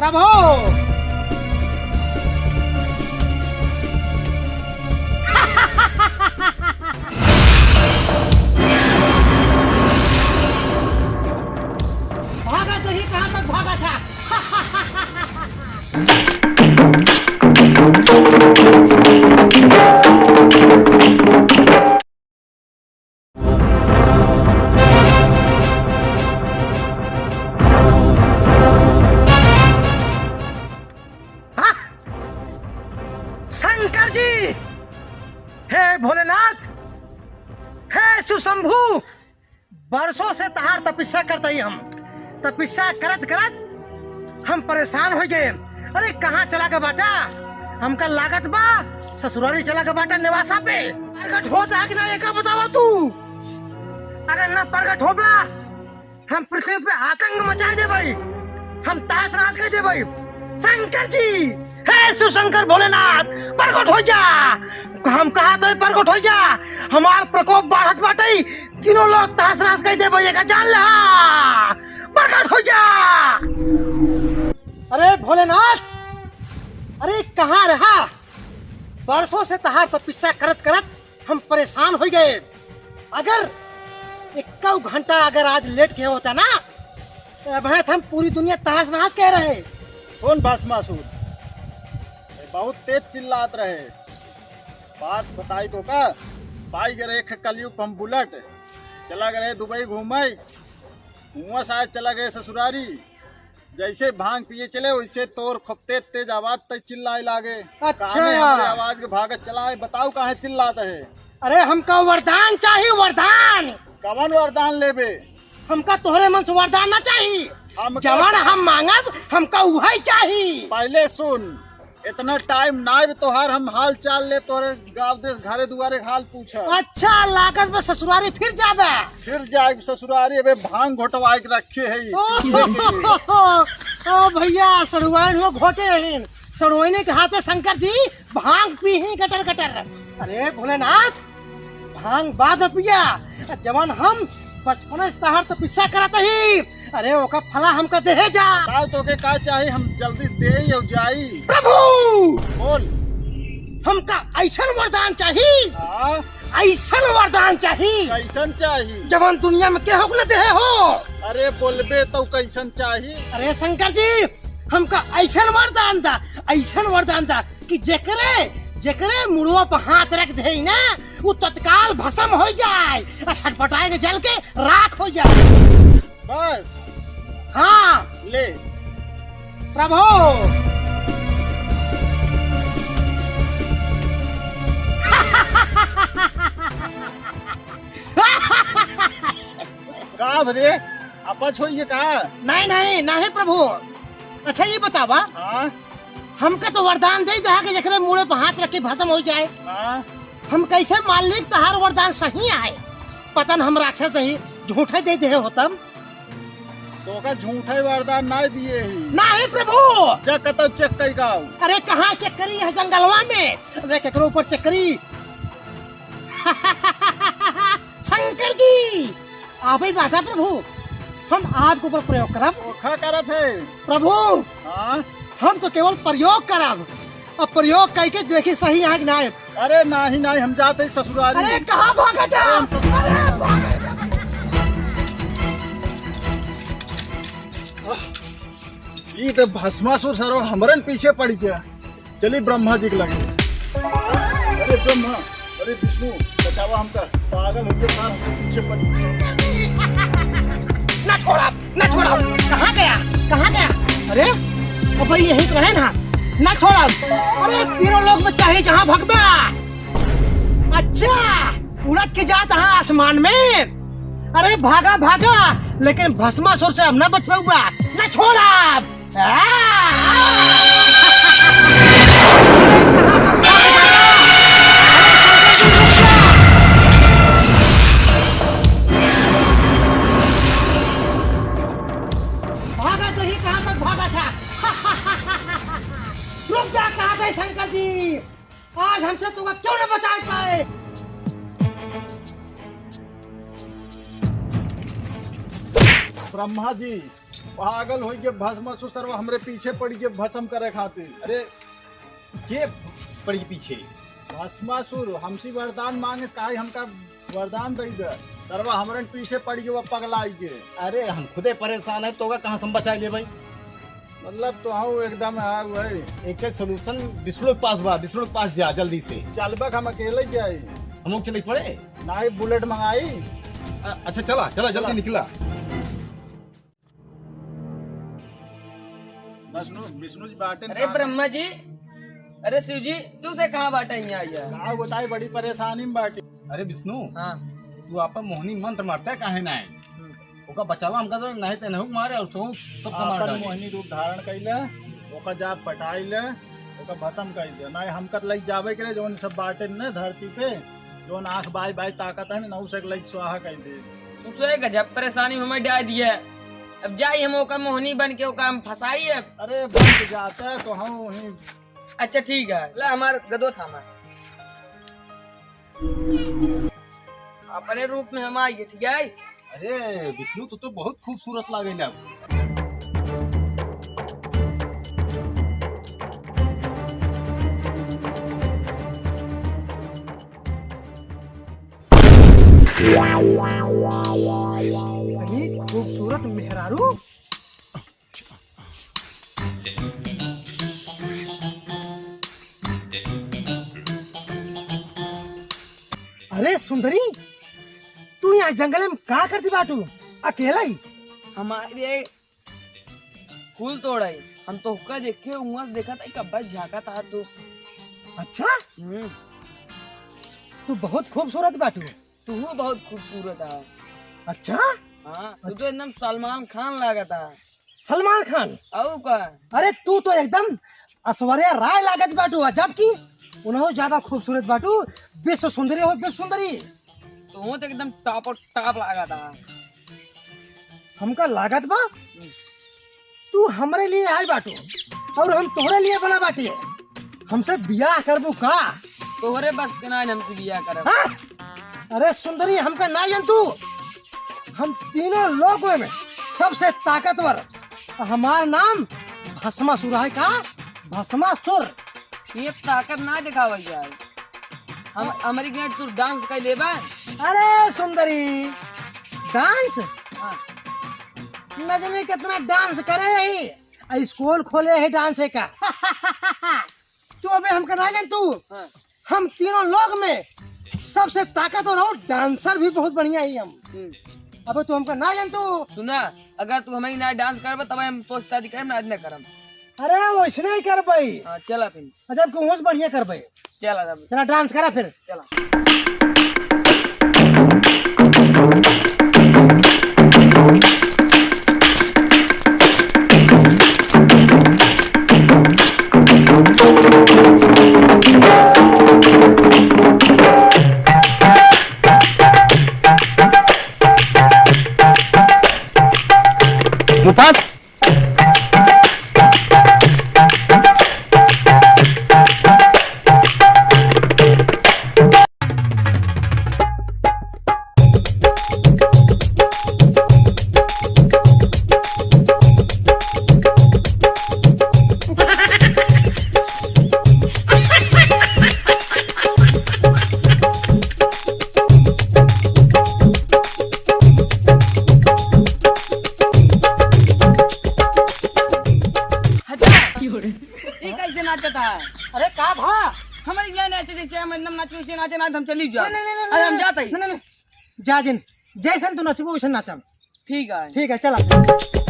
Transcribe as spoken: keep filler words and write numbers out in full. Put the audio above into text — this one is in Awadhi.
प्रभु! भागा तो ही कहाँ तक भागा था? हाँ? शंकर जी, हे भोलेनाथ, हे शिव शंभू, बरसों से तहार तपस्या करत ही हम। तपस्या करत करत हम परेशान होइ गए। अरे, कहाँ चला गए बाटा? हमका लागत बा ससुरारी चला गए बाटा नेवासा पे। प्रगट होत है कि ना, एका बतावा तू। अगर ना प्रगट होबा, हम पृथ्वी पे आतंक मचाइ देबइ, हम तहस नहस कइ देबइ। शंकर जी, हे शिव शंकर भोलेनाथ, प्रगट होइ जा। हम कहत ही प्रगट होइ जा, हमार प्रकोप बढ़त बाटइ, तीनों लोक तहस नहस कइ देबइ, एका जान लहा, प्रगट होइ जा। अरे भोलेनाथ, अरे कहाँ रहा? बरसों से तहार तपस्या करत करत हम परेशान होइ गए। अगर एक्कउ घंटा अगर आज लेट के होता ना, तो अबहे हम पूरी दुनिया तहस नहस कइ रहे। कौन भस्मासुर? ये बहुत तेज चिल्लात रहे। बात बताई तोका, पाइ गए रहे एक कलयुग हम बुलेट, चला गए रहे दुबई घूमइ, हुआँ से आए चला गए ससुरारी। जइसे भांग पिए चले, वइसे तोर खूब तेज तेज आवाज तइ चिल्लाए लागे। अच्छा। काने हमरे आवाज के भागत चला है, बताउ काहे चिल्लात है? अरे, हमका वरदान चाही, वरदान। कवन वरदान लेबे? हमका तोहरे मन से वरदान ना चाही। हमका जवन हम मांगब, हमका उहइ चाही। पहिले सुन, एतना टाइम नाइ बे तोहार, हम हाल चाल लेब, तोहरे गाँव देस घरे दुआरे हाल पूछब। अच्छा, लागत बा ससुरारी फिर जाबे? फिर जाइब ससुरारी, अबे भांग घोटवाइ के रखे है। ओ, ओ भइया, सड़ुआइन हो घोटे रहिन। सड़ुआइने के हाथे शंकर जी भांग पीही गटर गटर। अरे भोलेनाथ, भांग बाद में पिया, जवन हम बचपने से तहार तपस्या करत ही, अरे ओका फला हमका देहे जा। का तोके का चाही, हम जल्दी देइ अउ जाई। प्रभु! बोल। हमका अइसन वरदान चाही, हाँ? अइसन वरदान चाही, कइसन चाही? जवन दुनिया में केहू के न देहे हो। अरे बोलबे तउ कइसन चाही? अरे शंकर जी, हमका अइसन वरदान दा, अइसन वरदान दा कि जेकरे, जेकरे मुड़वा पर हाथ रख देइ ना, उ तत्काल भस्म होइ जाए अउ छटपटाए के जल के राख होइ जाए। बस? हाँ। ले। प्रभु। का भरे? अपच होइ गए का? नहीं, नहीं, नहीं प्रभु। अच्छा, ई बतावा। हाँ? हमका तो वरदान देइ दहा कि जेकरे मुड़े पर हाथ रखी भस्म होइ जाए। हाँ? हम कइसे मान ली तहार वरदान सही आए? पता न हम राक्षस ही झूठे देइ देहे होतम। तोका झूठे वरदान नाइ दिए ही। नहीं प्रभु। जा कतउ चेक कइ गाओ। अरे कहाँ चेक करी, यह जंगलवा में? अरे केकरो ऊपर चेक करी। शंकर जी, आपइ बाटा प्रभु, हम आपके ऊपर प्रयोग करब। धोखा करत है। प्रभु, हाँ? हम तो केवल प्रयोग करब। अब प्रयोग कइके देखी सही यहाँ कि नाइ। अरे नाही, नाही, हम जात ही ससुरारी। अरे कहाँ भागत है? अरे हम ससुरारी। अरे भागत है। ई तो भस्मासुर सरवा हमरन पीछे पड़ि गया। चली ब्रह्मा जी के लगे। अरे ब्रह्मा, अरे विष्णु, बचावा हमका, पागल होइ गए सार, हमरे पीछे पड़। ना छोड़ा, ना छोड़ा, कहाँ गया, कहाँ गया? अरे, अब यहीं तो रहे ना, ना छोड़ा। अरे तीनों लोक में चाहे जहाँ भगबा। अच्छा, उड़त के जात हाँ आसमान में। अरे भागा, भागा, लेकिन भस्मासुर से अब ना बच पाउबा, ना छोड़ा। भागा तो ही कहाँ तक भागा था? रुक जा, कहाँ गए शंकर जी? आज हमसे तुम्हें क्यों न बचा पाए? ब्रह्मा जी, पागल होइ गए भस्मासुर सरवा, हमरे पीछे पड़ि गए भस्म करे खातिर। अरे, के पड़ि गए पीछे? भस्मासुर, हमसे वरदान माँगे, काहे हमका वरदान दइ दे। सरवा हमरे पीछे पड़ि गए, वो पगलाइ गए। अरे, हम खुदे परेशान है, तोका कहाँ से हम बचाइ लेबइ? मतलब, तो हम एकदम आ गए। एक solution विष्णु के पास बा, विष्णु के पास जा जल्दी से। चलबा कि हम अकेले जाई? हम लोग चले पड़े? नाहीं, bullet मंगाई। अ-, अच्छा, चला, चला, जल्दी चला। निकला। विष्णु, विष्णु जी बाटे अरे ना। ब्रह्मा जी, अरे शिव जी, तू से कहाँ बाटे हियाँ आइया? का बताई, बड़ी परेशानी में बाटी। अरे विष्णु, हाँ। तू आपन मोहनी मंत्र मारता काहे नाहीं? हम्म। ओका बचावा हमका तो, नाहीं तो इनहू के मारे और तू सबका मार आपन डाले। मोहनी रूप धारण कइले, ओका जा पटाइले, ओका भस्म कइ दे। नाहीं हमका तो लइ जाबे करे, जौन सब बाटे न धरती पे, जौन आँख बाई बाई ताकत है ना, उसे लइ स्वाहा कइ दे। तू से गजब परेशानी में हमें डाल दिया। अब जाई हम ओका मोहनी बन के ओका हम फंसाई अब। अरे बन के जाता है तो हम वहीं। अच्छा ठीक है, ला हमार गदो थामा। अपने रूप में हम आइए, ठीक है? अरे विष्णु, तू तो बहुत खूबसूरत लागे ना। अरे खूबसूरत मेहरारू। अरे सुंदरी, तू यहाँ जंगल में का करती बाटू अकेला ही? हमारे फूल तोड़ाई, हम तो हुक्का देखे हुआ से देखा था, कब्बा झाका था तू। अच्छा, हम्म। तू बहुत खूबसूरत बाटू। तू बहुत खूबसूरत है। अच्छा? हाँ, तू तो अच्छा। एकदम सलमान खान लागत है। सलमान खान? और का? अरे तू तो एकदम ऐश्वर्या राय लागत बाटू, जबकि उन्हों ज्यादा खूबसूरत बाटू, विश्व सुंदरी हो, विश्व सुंदरी। तू तो एकदम top और top लागत है। हमका लागत बा, हम्म। तू हमरे लिए आए बाटू और हम तोहरे लिए बना बाटी। हमसे बियाह करबू का? तोहरे बस के ना हमसे बियाह करब। हाँ? अरे सुंदरी, हमका ना जान तू। हम तीनों लोक में सबसे ताकतवर, हमार नाम भस्मासुर है का? भस्मासुर। ये ताकत ना दिखावल जाए। हम, हाँ। हमरी के तू dance कर लेबा। अरे सुंदरी, dance? हाँ। न जाने कितना dance करे ही, आ school खोले है dance का। तू अबे हमका ना जान तू। हाँ। हम तीनों लोक में सबसे ताकतवर और dancer भी बहुत बढ़िया ही हम। हम्म। अबे तू हमका ना जान तू। सुना, अगर तू हमें ना dance करबा तब हम तो शादी करब ना, आज ना करब। अरे वैसने ही करबई। हाँ, चला फिर। अच्छा, अब कहूँ से बढ़िया करबे। चला तब। चला dance करा फिर। चला। मुफास। हटा। ये कैसे नाचता है? अरे का भा? हमारे यहाँ नाचे जैसे हम एकदम नाचे वैसे नाचे ना, हम चली जाओ। नहीं, नहीं, नहीं, नहीं, अरे हम नहीं, जाते ही। नहीं, नहीं, नहीं। जा जिन, जैसन तू नचबू वैसन नाचब। ठीक है। ठीक है, चला।